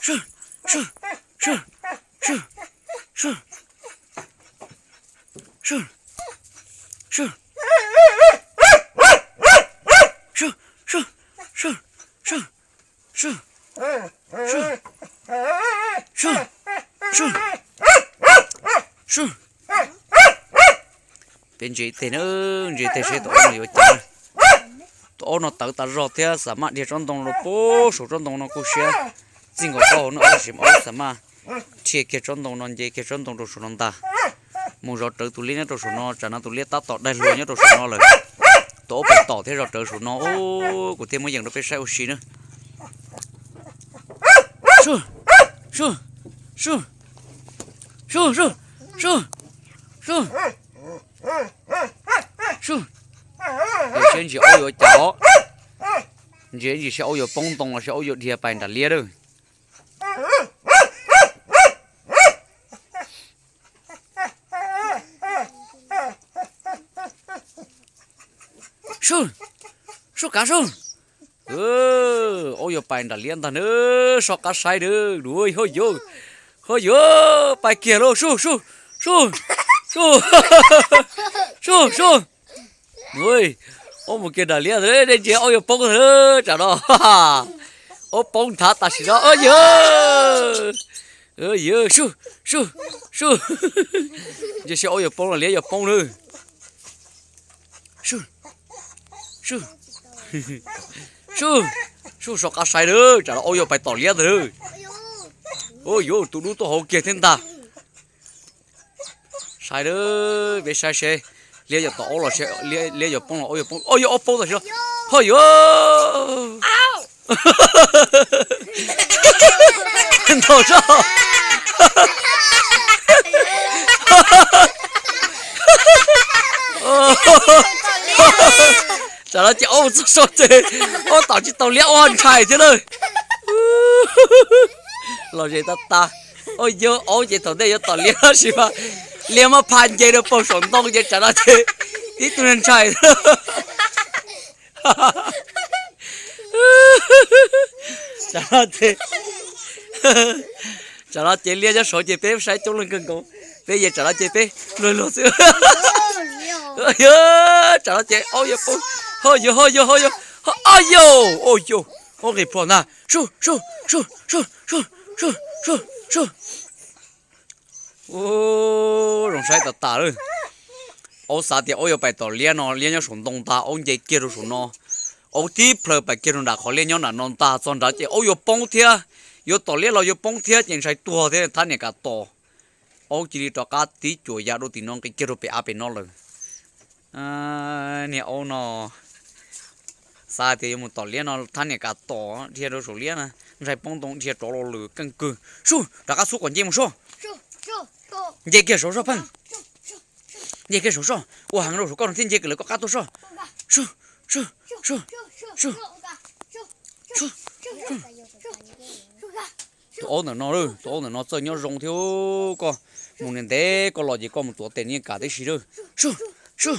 sub, sub, sub, sub, sub, sub, sub, sub, sub, sub, sub, sub, sub, sub, sub, sub, sub, sub. Peb ntsia tes na, ntsia tes seb tus aub no yuav cas. Tus aub no tawv tas zog thiab, xam maj dhia tsob ntoo rau pem saum tsob ntoo no kuj siab. Txij nkaus taub hau no tab sis aub xam maj dhia kiag tsob ntoo no, nce kiag tsob ntoo rau saum no ntag. Mus zov rawv tus liab nyob rau saum no, tsam no tus liab tab tom daig hluas nyob rau saum no lawm. Tus aub pais tom thiab zov rawv saum no, kuv thiaj muab yees rau peb saib ua si na. Sub, sub, sub, sub, sub, sub, sub, sub. Ntsia seb ntsis aub yuav cas os. Ntsia ntsis seb aub yuav poob ntoo los sis aub yuav dhia pais nram liab lawm. Sub, sub kav sub. Aub yuav pais nram liab ntag na, soj qab saib na. Ho yuav, ho yuav pais kiag lauj, sub, sub, sub, sub, sub, sub. Aub mus kiag nram liab, nej ntsia aub yuav poob ntag tsam no. Aub poob nthav tam sim no, yawg, yawg, sub, sub, sub. Ntsia seb aub yuav poob los liab yuav poob na. Sub, sub, sub, sub, soj qab saib na, tsam no aub yuav pais tom liab ntag na. Ua yuav tus dub tuaj hauv kiag thiab ntag. Saib na, peb saib seb liab yuav tom aub los, liab yuav poob los aub yuav poob. Ho yuav aub poob tam sim no. Ho yuav ntaus zoj. Tsam no ces aub txog so ces aub tom tsis tau liab, aub ntshai thiab na. Los ze tab tas. Ua yuav aub ces thaum ntej yuav tom liab tab sis mas liab muab phaj nce rau pem saum ntoo ces tsam no ces tib tug ntshai. Tsam no ces, tsam no ces liab nyob saud ces peb saib coob leej kawg nkaus. Peb yeej tsam no ces peb luag luag xwb. Tsam no ces aub yuav poob. Ho yuav, ho yuav, ho yuav, ho yuav, ho yuav, aub nqis plho ntag. Sub, sub, sub, sub, sub, sub, sub, sub. Zoo saib tas tas lawm. Aub xav tias aub yuav pais tom liab no, liab nyob saum ntoo ntag, aub nce kiag rau saum no. Aub tib plhaw pais kiag rau nram qhov liab nyob nram no ntag, txog nrad ces aub yuav poob thiab. Yuav tom liab los yuav poob thiab ces ntshai tuag thiab thab niam kam tom. Aub cia li rov qab tib cuam ya dua tim no nqis kiag rau pem av pem no lawm. Niag aub no xav tias yuav mus tom liab no thab niam kam tom, dhia rau saum liab na, ntshai poob ntoo dhia rov los lawm keej kawg. Sub, rov qab xub kom nce mus sub. Nce kiag saud sub pheej. Nce kiag saud sub, ua heev rau saum koj no thiab nce kiag lawv koj qab tuaj sub. Sub, sub, sub, sub, sub, sub. Tus aub ntawm no, tus aub ntawm no txawj nyob zoo thiab. Koj mus ntev ntev koj los ces koj mus tuav tes niag kam tib si lawm. Sub, sub,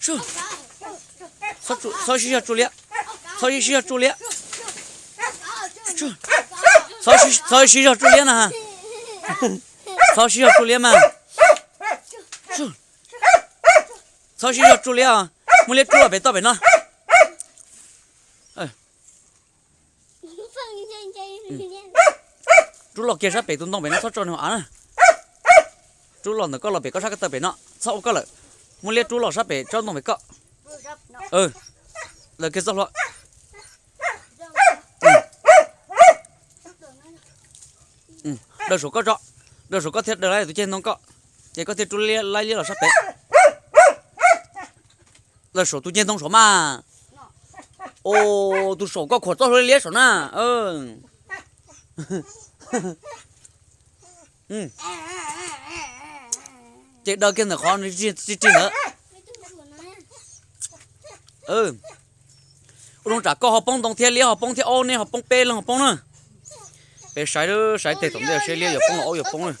Txhob sib zog tsuj liab. Txhob sib zog tsuj liab. Txhob sib zog tsuj liab na. Txhob sib zog tsuj liab mas. Txhob sib zog tsuj liab os. Muab liab rub los pem toj pem no. Rub los kiag sab pem tus ntoo pem no, txhob tso nws hauv av na. Rub los ntawm koj los pem koj sab ko taw pem no, txhob ua koj lawm. Muab liab rub los sab pem tsob ntoo pem koj. Daws kiag txoj hlua. Daws saum koj tso. Daws saum koj thiaj daws laib tus ceg ntoo koj, ces koj thiaj rub laib liab los sab pem. Daws saum tus ceg ntoo saum mas. Os, tus saum koj khuam txoj hlua liab saum na. Ces daws kiag ntawm qhov tsis rig ntawd. Ua zoo tsam koj ho poob ntoo thiab liab ho poob thiab, ob neb ho poob, peb leeg ho poob na. Peb saib, saib tes tom ntej seb liab yuav poob los aub yuav poob na.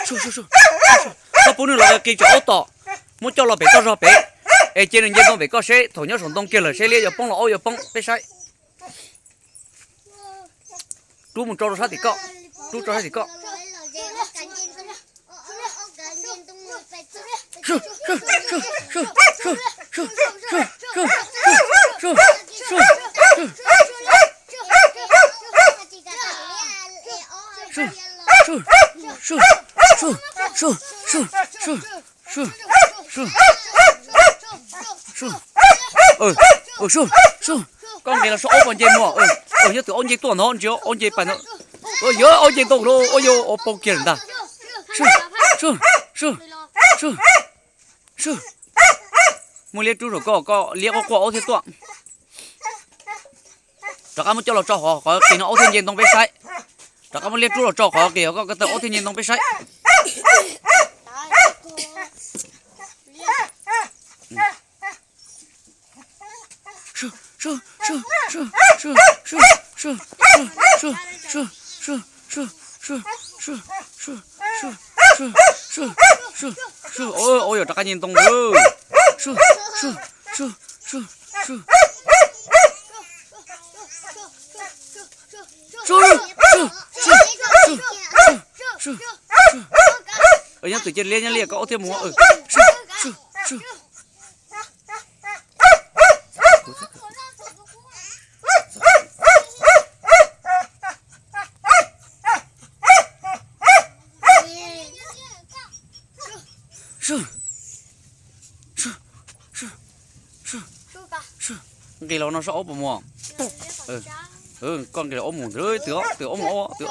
Txhob pub nws los qi tsom aub tom, muab coj los pem toj zog pem, es cia nws nce ntoo pem koj seb thaum nyob saum ntoo kiag lawm seb liab yuav poob los aub yuav poob, peb saib. Rub mus rau sab tim koj, rub rau sab tim koj. Koj nqis los saib aub puas nce mus. Yog tus aub nce tuaj ntag, ntsia aub nce pais ntag. Yog aub nce ntoo lawm, ua yog aub poob kiag lawm ntag. Muab liab rub saum koj, koj liab quaj quaj aub thiaj tuaj. Rov qab muab coj los tso qhov qis no aub thiaj nce ntoo peb saib. Rov qab muab liab rub los tso qhov qis koj ko taw aub thiaj nce ntoo peb saib. Ua yog rov qab nce ntoo lawm. Nyob twj ywm liab nyob liaj koj aub thiaj mus. Nqis los no saib aub puas mus. Koj nqis los aub mus ntag, twb aub mus aub twb.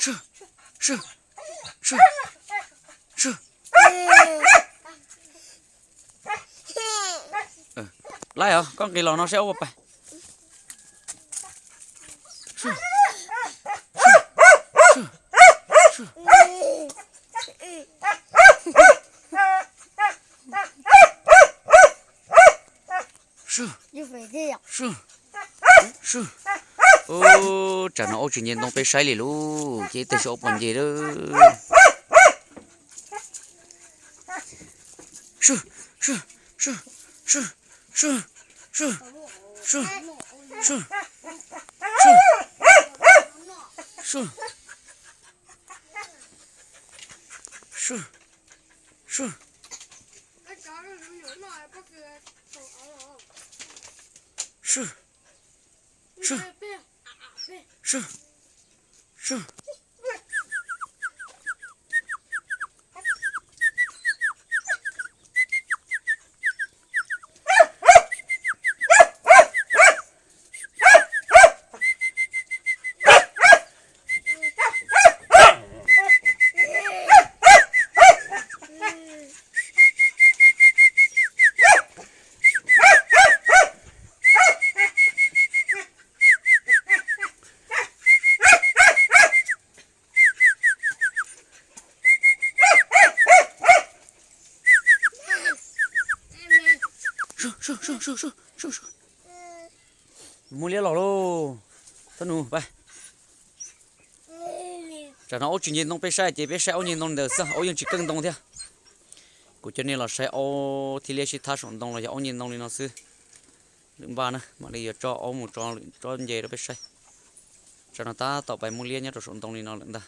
Sub, sub, sub, sub. Laib os, koj nqis los no saib ob pab pais. Sub, sub, sub. Ub, tsam no aub tsis nce ntoo peb saib li lauj, ces tej saib ob pab nce lawm. Sub, sub, sub, sub, sub, sub, sub, sub, sub, sub, sub, sub, sub, sub, sub, sub, sub. Mus liab los lauj. Thoj Nus, pab. Tsam no aub tsis nce ntoo peb saib ces peb saib aub nce ntoo li ntawd xwb, aub yeej tsis keej ntoo thiab. Kuv coj nej los saib aub thiab liab sib thab saum ntoo los yog aub nce ntoo li no xwb. Lwm npaj na mam li yuav tso aub mus tso tsob nce rau peb saib. Tsam no tab tom pais muaj liab nyob rau saum ntoo li no lawm ntag.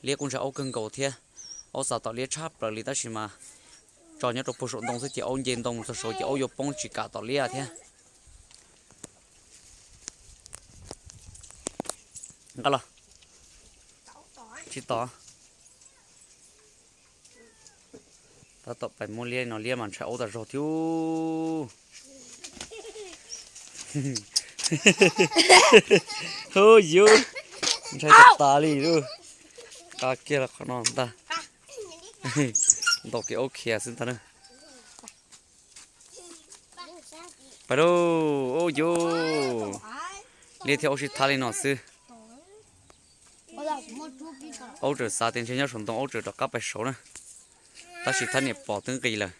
Liab kuj ntshai aub kawg nkaus thiab. Aub xav tom liab tshaj plaws li tab sis mas tso nyob rau puag saum ntoo xwb ces aub nce ntoo mus txog saud ces aub yuav poob tsis kam tom liab thiab. Nqa los. Tsis tom. Tab tom pais muab liab no, liab mas ntshai aub tas zog thiab. Hu yuv, ntshai tas tas li lauj. Nqa kiag los qhov no ntag. Ntaus kev aub khiav xwb ntag na. Pais lauj. Hu yuv, liab thiab aub sib thab li no xwb. Aub tseem xav tias ntshe nyob saum ntoo, aub tseem rov qab pais saud na. Tab sis thab niam pom twb nqis lawm.